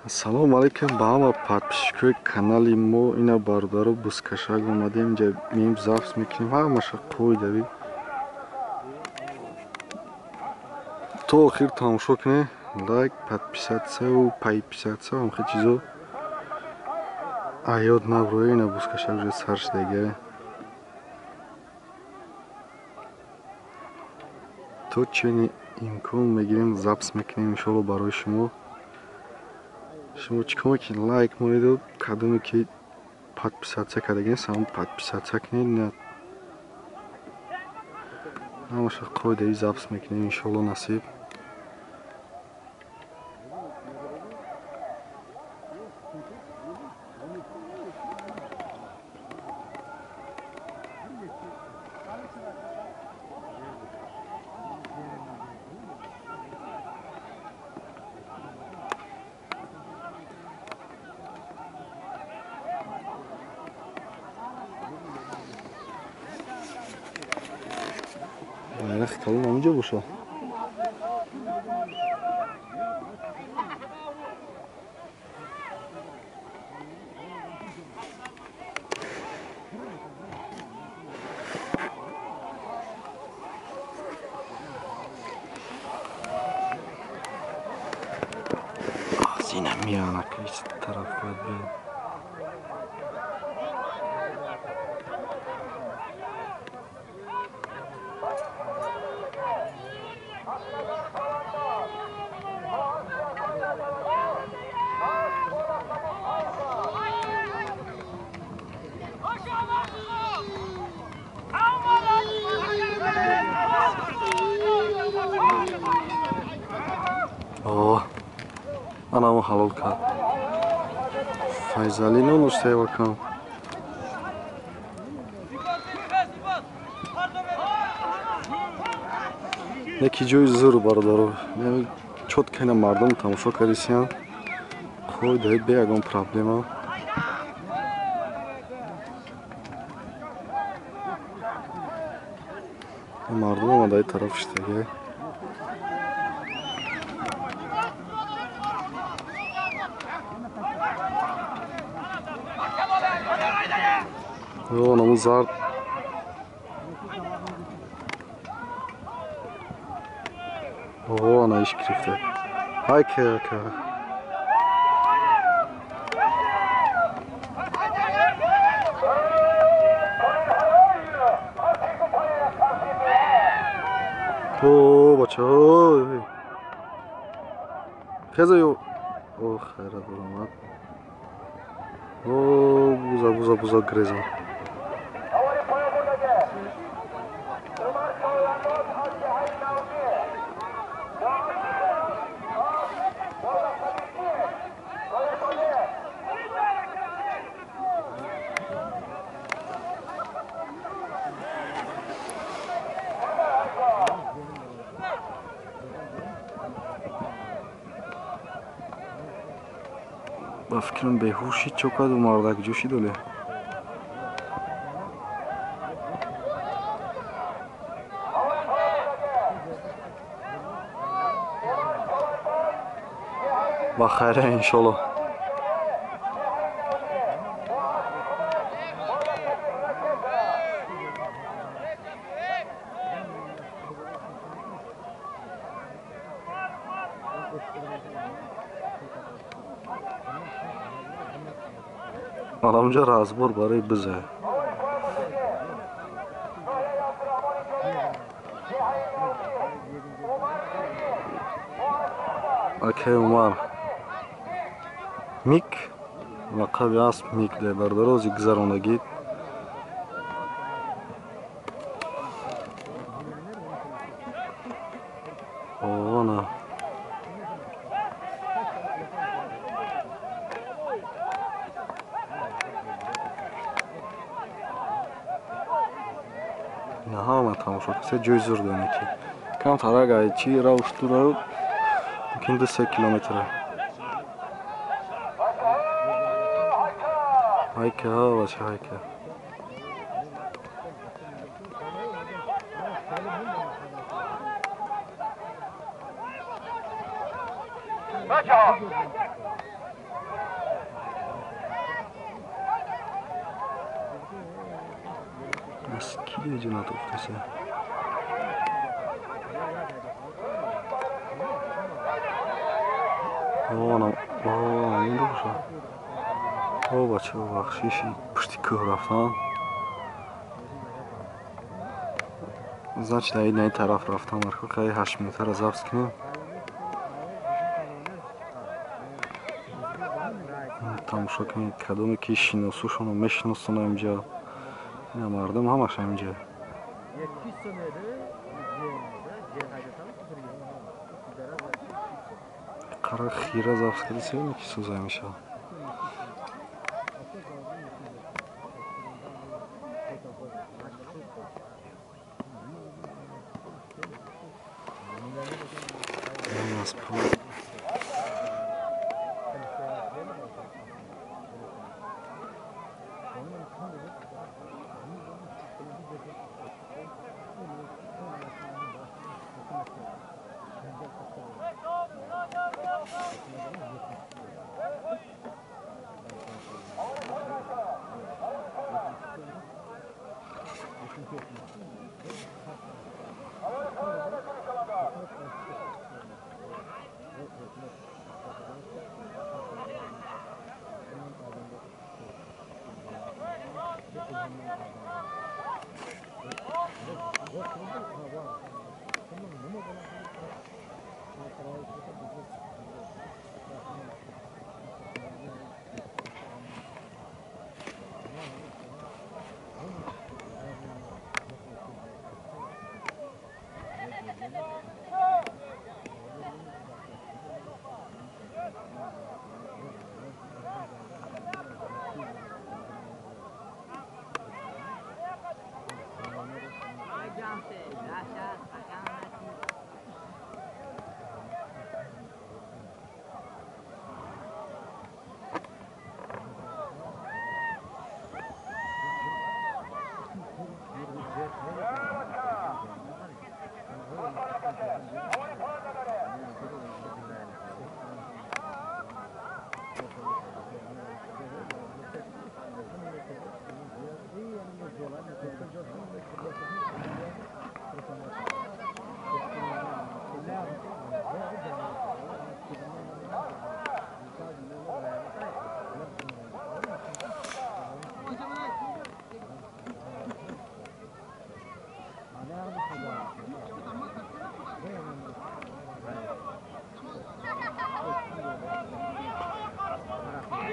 Ассалому алайкум ба ҳама подписчикои канали мо. Ина бародаро бузкашак омадем, инҷа меем запис мекунем, ҳамаша қоидави. То охир тамошо кунед, лайк, подписатсияву пайписатсия ҳамхел чизо аёд наброя. Ина бузкашак уже сар шудага. То чени имкон мегирем запис мекунем иншоалло барои шумо. Шумо чӣ кор мекунед? Лайк монеду, кадоме ки подписатсия кардагин, самон подписатсия кунед. Ҳамаша қоидаи запис мекунем иншоалло насиб. Байрақи калон ҳаминҷо боша. Аз ина меяна ки тараф бояд биёд. Анамо ҳалол кард. Файзалӣ нонуштаевакам. Яки ҷои зур бародаро. Чётко ина мардум тамошо кардисиян. Қоидаи бе ягон проблема. Мардум омадаи тараф шидаги. Наму зард. О, ана иш гирифта. Ҳайка ака. О, бачаҳо. Хеза ё. О, хайрат баромад. О, буза, буза, буза греза. Ба фикрам беҳуши чо карду мардак ҷӯши доле. Ба хайра иншолло. Анамҷа разбор барои биза. Акай Умар. Мик лақаби асп Мик де бардарози гузарондагӣ. Она. Ина ҳама тамошо каса ҷои зур дона ки. Камтарак ай чи равш дура мумкин 2-3 километра. Ҳайка, бача, ҳайка. Ки дига натофтаса? О, бачаҳо, бахшиши пушти кӯҳ рафтан. Значит, на ин тараф рафтан. Мархо, 8 минутаро запись кунем. Тамошо кунед, кадоме ки шиносушонро мешиносонам инҷа. Ина мардум ҳамаш инҷа. Қара хира запись кардисем, ки сӯза мешавад.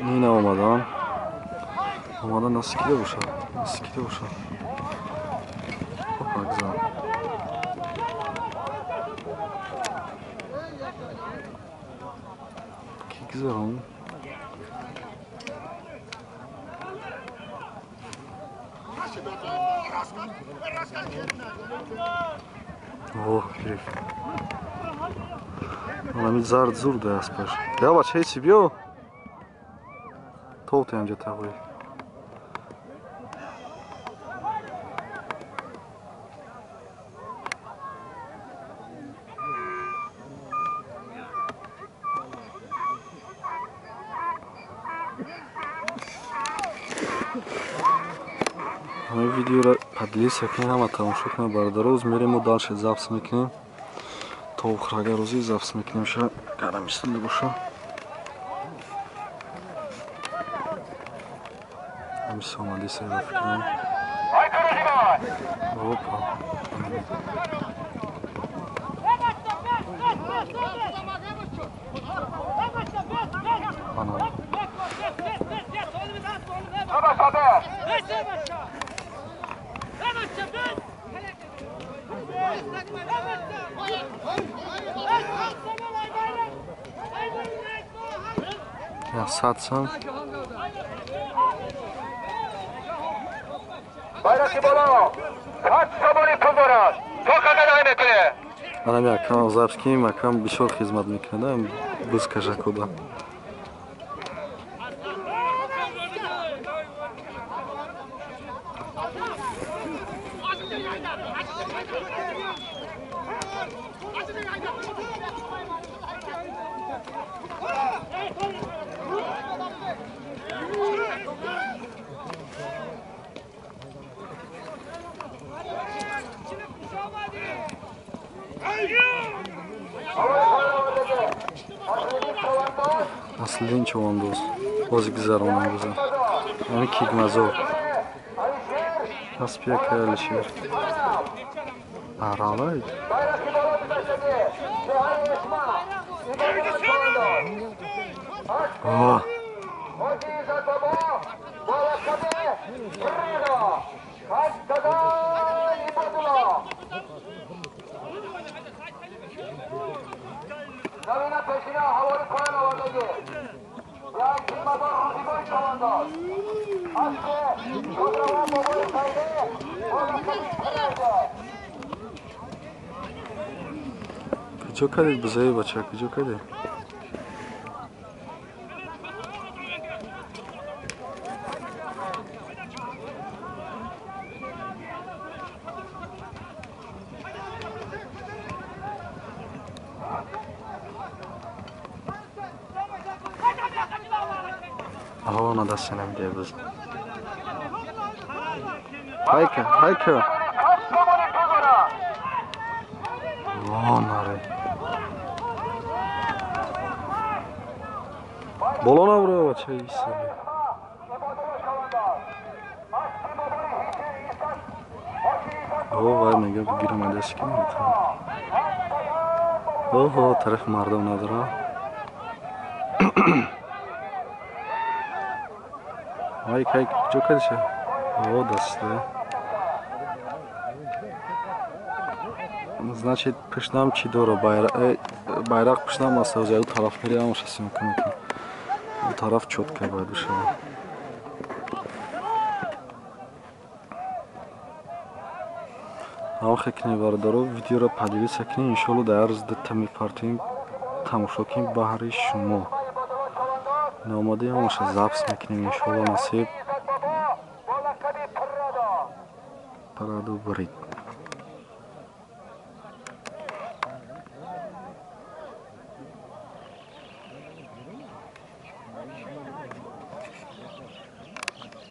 Ина омадан. Омадан насикида бошад. Насикида бошад. Опа, гза. Ки гзарон? О, гирифт. Анами зард зур да аспаш. Я бача ҳечи биё. Товте анҷа тағои. Ҳамин видеоро поделиться кунед, ҳама тамошо кунед, бародаро. Рӯз мерем мо дальше запись мекунем. То охирага рӯзи запись мекунем, ша гарамистон боша. Ҳамин омадиса фикрам. Опа. Ана. Я садсам. Анами акам запись кунем, акам бисёр хизмат мекунад, бузкажакода. Аслидин чавандоз бози гузаронам буза. Ани кигмазор. Аспи акай Алишер. Аравай. О! Куҷо кардед бузаи бача? Куҷо кардед? Ҳаво даст намедиҳад буз. Ҳайка, ҳайка. Во наре. Боло набро бача исаби. О вай мега бигирам адаст ки метавонам. Оҳо, тарафи мардум надора. Ай кай куҷо кардиша? О, даста. Значит, пушнам чӣ дора? Байрақ пушнам аст, аз ю тараф меравам, съёмка мекунам. У тараф чётко бояд бишавад. Ҳамхе кунед бародаро, видеоро поделиться кунед, иншоалло дар ҳар рӯз дута мепартоем, тамошо кунед баҳри шумо. Наомадаи ҳамаша запис мекунем, иншоалло насиб. Параду бурид.